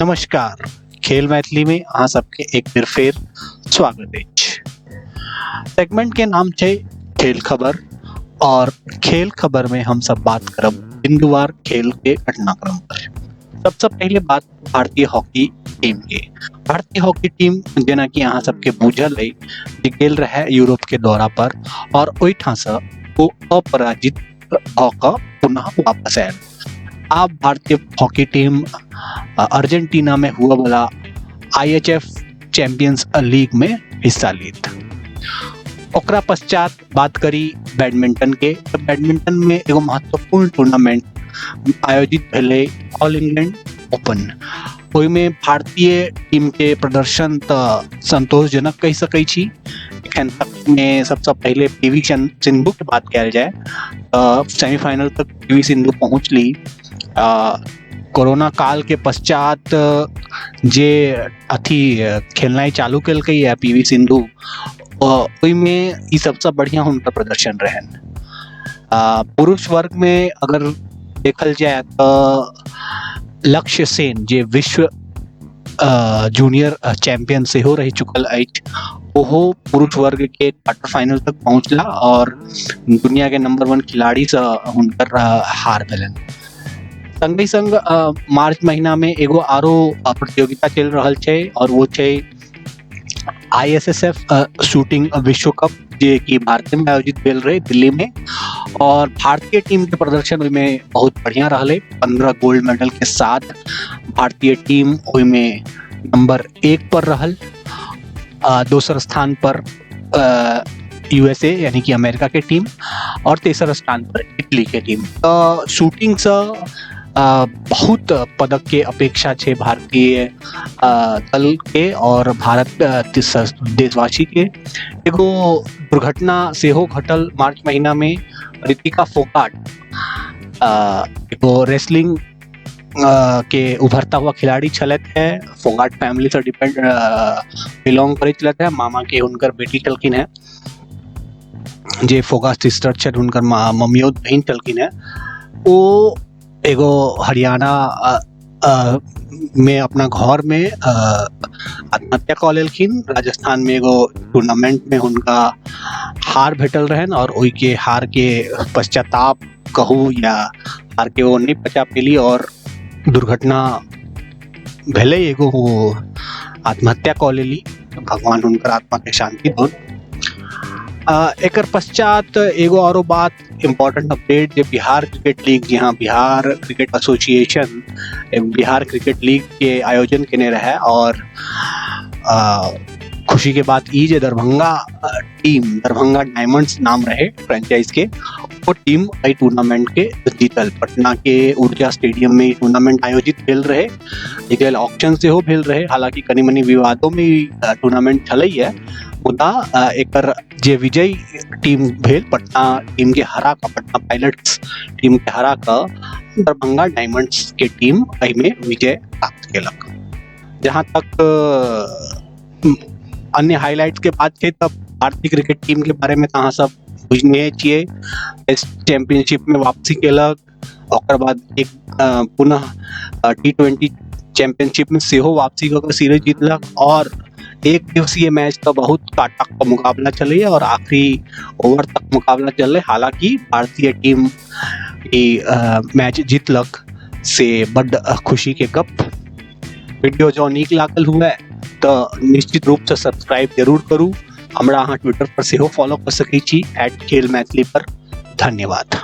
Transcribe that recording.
नमस्कार, खेल मैथिली में अहाँ सबके एक बेर फेर स्वागत अछि। सेगमेंट के नाम छै खेल खबर और खेल खबर में हम सब बात करब बिंदुवार खेल के घटनाक्रम पर। सबसे पहिले बात भारतीय हॉकी टीम के। भारतीय हॉकी टीम जेना कि अहाँ सबके बुझल अइ जे गेल रहे यूरोप के दौरा पर और ओहिठाम से ओ अपराजित भऽ कऽ पुनः वापस आयल। आब भारतीय हॉकी टीम अर्जेंटीना में हुआ वाला IHF champions league में हिस्सा लेत। ओकरा पश्चात बात करी बैडमिंटन के, तऽ बैडमिंटन में एगो महत्वपूर्ण टूर्नामेंट आयोजित भेलै ऑल इंग्लैंड ओपन। ओहिमे भारतीय टीम के प्रदर्शन तऽ संतोषजनक कहि सकै छी। एखन तक में सबसँ पहिले पी वी सिंधु के बात कयल जाय तऽ सेमीफाइनल तक पी वी सिंधु पहुँचली। कोरोना काल के पश्चात जे अथी खेलनाइ चालू केलकै या पी वी सिंधु, ओहिमे ई सबसँ बढ़िआँ हुनकर प्रदर्शन रहनि। पुरुष वर्ग में अगर देखल जाय तऽ लक्ष्य सेन जे विश्व जूनियर चैंपियन सेहो रहि चुकल अछि, ओहो पुरुष वर्ग के क्वार्टर फाइनल तक पहुँचला और दुनिया के नंबर 1 खिलाड़ी से हुनकर हार भेलनि। संगहि संग मार्च महीना में एगो आरो प्रतियोगिता चलि रहल छै और वो छै ISSF shooting विश्व कप जे कि भारत में आयोजित भेल रहे दिल्ली में और भारतीय टीम के प्रदर्शन ओहिमे बहुत बढ़िया रहलै। 15 गोल्ड मेडल के साथ भारतीय टीम ओहिमे नंबर 1 पर रहल। दोसर स्थान पर यूएसए यानी कि अमेरिका के टीम और तेसर स्थान पर इटली के टीम। तऽ शूटिंग से बहुत पदक के अपेक्षा छै भारतीय दल के और भारत देशवासी के। एगो दुर्घटना सेहो घटल मार्च महीना में। रितिका फोगाट एगो रेसलिंग के उभरता हुआ खिलाड़ी छलथि है, फोगाट फैमिली से डिपेंड बिलोंग करैत छलथि है। मामा के हुनकर बेटी छलखिन है जे फोगाट सिस्टर छथि, हुनकर ममियौत बहिन छलखिन है। ओ एगो हरियाणा में अपना घर में आत्महत्या कऽ लेलखिन। राजस्थान में एगो टूर्नामेंट में हुनका हार भेटल रहनि और ओहि के हार के पश्चाताप कहू या हार के ओ नहि पचा पेली और दुर्घटना भेलै, एगो ओ आत्महत्या कऽ लेली। भगवान हुनकर आत्मा के शांति दौन। एकर पश्चात एगो आरो बात इम्पोर्टेंट अपडेट जे बिहार क्रिकेट लीग, जी हाँ Bihar cricket association Bihar cricket league के आयोजन केने रहे और खुशी के बात ई जे दरभंगा टीम, दरभंगा डायमंड्स नाम रहे फ्रेंचाइज के, वो टीम एहि टूर्नामेंट के जीतल। पटना के ऊर्जा स्टेडियम में ई टूर्नामेंट आयोजित भेल रहे। एक लेल ऑक्शन सेहो भेल रहे, हालांकि कनी मनी विवादों में ई टूर्नामेंट छलैया, मुदा एकर जे विजयी टीम भेल पटना टीम के हरा कऽ, पटना पायलट्स टीम के हरा कऽ दरभंगा डायमंड्स के टीम एहिमे विजय प्राप्त केलक। जहाँ तक अन्य हाईलाइट्स के बात छै तऽ भारतीय क्रिकेट टीम के बारे में तऽ अहाँ सब बुझने छियै। टेस्ट चैंपियनशिप में वापसी केलक, ओकर बाद एक पुनः T20 championship में सेहो वापसी कऽ के सीरीज जीतलक और एक दिवसीय मैच तऽ बहुत काटा के मुकाबला चलैया और आखिरी ओवर तक मुकाबला चललै। हालांकि भारतीय टीम ई मैच जीतलक से बड्ड खुशी के गप। वीडियो जँ नीक लागल हुए तऽ निश्चित रूप से सब्सक्राइब जरूर करू। हमरा अहाँ ट्विटर पर सेहो फॉलो कऽ सकै छी @खेलमैथिली पर। धन्यवाद।